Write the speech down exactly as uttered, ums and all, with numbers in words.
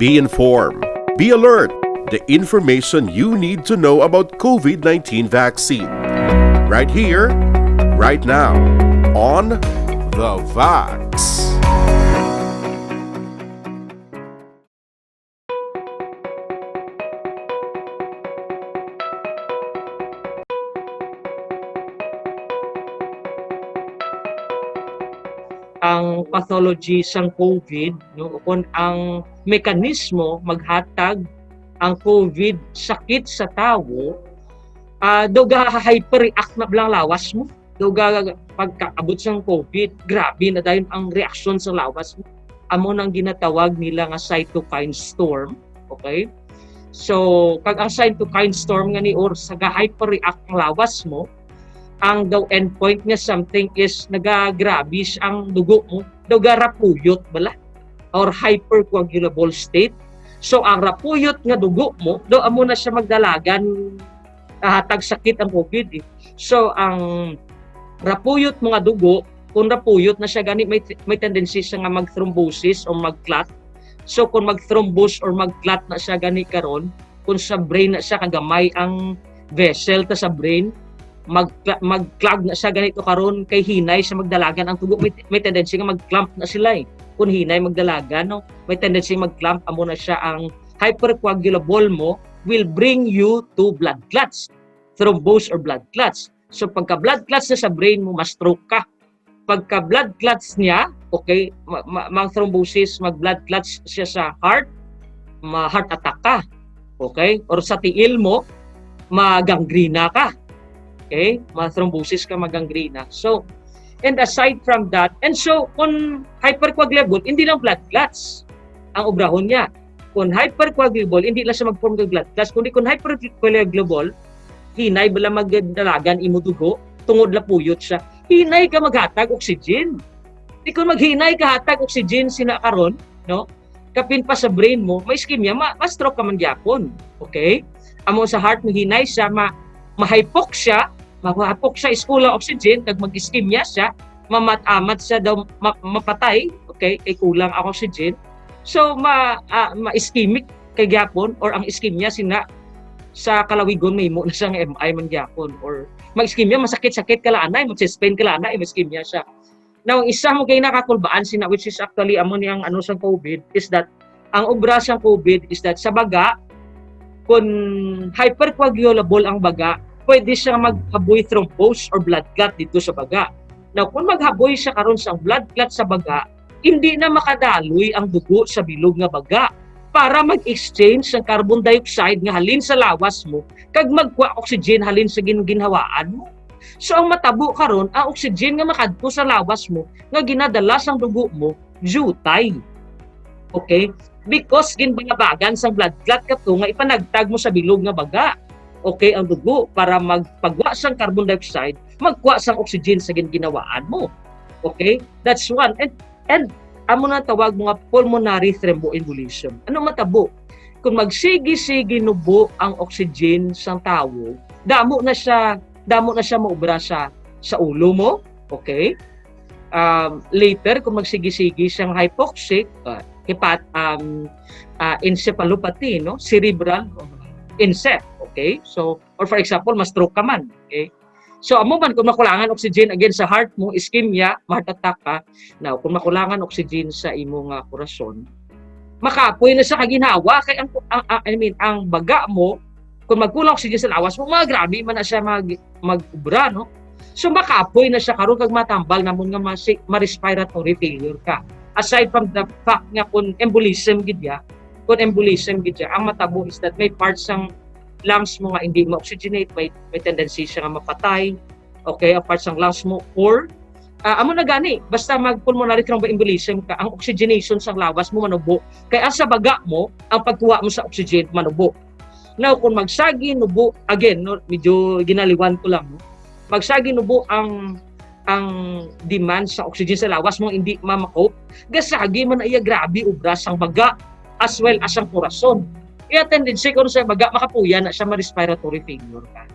Be informed. Be alert. The information you need to know about COVID nineteen vaccine. Right here, right now, on The Vax. Ang pathology sang COVID, no, o kung ang mekanismo maghatag ang COVID sakit sa tawo, ah, daw ga-hyperreact na bala ang lawas mo. Daw ga pagkaabot sang COVID, grabe na dayon ang reaksyon sa lawas mo. Amo nang ginatawag nila nga cytokine storm. Okay? So, kag ang cytokine storm nga ni or sa ga-hyperreact ang lawas mo, ang daw endpoint nga something is nagagrabe siya ang dugo mo, daw garapuyot bala or hypercoagulable state. So, ang rapuyot nga dugo mo, daw amo na siya magdalagan, kahatag sakit ang COVID eh. So, ang rapuyot mo nga dugo, kung rapuyot na siya gani, may, may tendency siya nga mag-thrombosis o mag-clot. So, kung mag-thrombus or mag-clot na siya gani karon, kung sa brain na siya, kagamay ang vessel ta sa brain, mag mag-clog na siya ganito karon kay hinay siya magdalagan ang dugo, may, may tendency nga mag-clump na sila eh. Kung hinay magdalagan, no, may tendency mag-clump, amo na siya ang hypercoagulable mo will bring you to blood clots, thrombus or blood clots. So pagka blood clots na sa brain mo, ma-stroke ka. Pagka blood clots niya, okay, ma- ma- mag-thrombosis, mag-blood clots siya sa heart, ma-heart attack ka. Okay? Or sa tiil mo, magangrena ka. Okay? Ma-thrombosis ka, magangrena. So, and aside from that, and so, kung hypercoagulable, hindi lang blood clots ang obrahon niya. Kung hypercoagulable, hindi lang siya mag-form ng blood clots, kundi kung hypercoagulable, hinay bala magdalagan imo dugo, tungod lapuyot siya. Hinay ka maghatag oxygen. Di kung maghinay ka hatag oxygen sina karon, no? Kapin pa sa brain mo, may ischemia, ma, ma-stroke ka man gyapon. Okay? Amo sa heart mo hinay siya, ma, ma-hypoxia, ma-hypoxia is kulang oxygen, kag mag-ischemia siya, mamat-amat siya daw ma, mapatay, okay? Kay kulang ang oxygen. So ma ah, ma-ischemic kay gyapon or ang ischemia sina sa kalawigon mahimo na siya nga M I man gyapon or mag-ischemia, masakit-sakit ka laanay, mag-chest pain ka laanay, mag-ischemia siya. Now, ang isa mo kay nakakulbaan sina, which is actually amo ni ang ano sang COVID, is that ang obra sang COVID is that sa baga, kung hypercoagulable ang baga, pwede siya maghaboy thrombus or blood clot dito sa baga. Now, kung maghaboy siya karon sa blood clot sa baga, hindi na makadaloy ang dugo sa bilog nga baga para mag-exchange sang carbon dioxide nga halin sa lawas mo kag magkuha oxygen halin sa gin-, ginhawaan mo. So ang matabo karon, ang oxygen nga makadto sa lawas mo nga ginadala sang dugo mo, diutay. Okay? Because ginbalabagan sang blood clot kato nga ipanagtag mo sa bilog nga baga. Okay, ang dugo para magpagwa sang carbon dioxide, magkuha sang oxygen sa gin-, ginawaan mo. Okay? That's one. And and amo na tawag mga pulmonary thromboembolism. Ano matabo? Kung magsigi-sige nubo ang oxygen sang tawo, damo na siya, damo na siya maobra sa sa ulo mo, okay? Um, later, kung magsigi-sige siyang hypoxic, uh, hepat, um, uh, encephalopathy, no? Cerebral, encep, okay? So, or for example, ma-stroke ka man, okay? So amo man, kung makulangan oxygen, again, sa heart mo, ischemia, ma-heart attack ka. Now, kung makulangan oxygen sa imo nga korason, makapoy na siya kaginhawa kay ang, ang, ang I mean, ang baga mo, kung magkulang oxygen sa lawas mo, mga grabe man na siya mag mag-obra, no? So makapoy na siya karon kag matambal namon nga ma-, ma-respiratory failure ka. Aside from the fact nga kung embolism gid ya, kung embolism gid ya, ang matabo is that may parts sang lungs mo nga hindi ma-oxygenate, may, may tendency siya nga mapatay, okay, ang parts sang lungs mo, or, ah, amo na gani, basta mag-pulmonary thromboembolism ka, ang oxygenation sang lawas mo manubo. Kay ang sa baga mo, ang pagkuha mo sa oxygen manubo. Now, kung magsagi nubo, again, no, medyo ginaliwan ko lang, no? Magsagi nubo ang ang demand sa oxygen sa lawas mo hindi ma-cope, gasagi man na iya grabe obra sang baga as well as ang korason. Kaya tendency ko sa baga, makapuya na siya, ma-respiratory failure ka.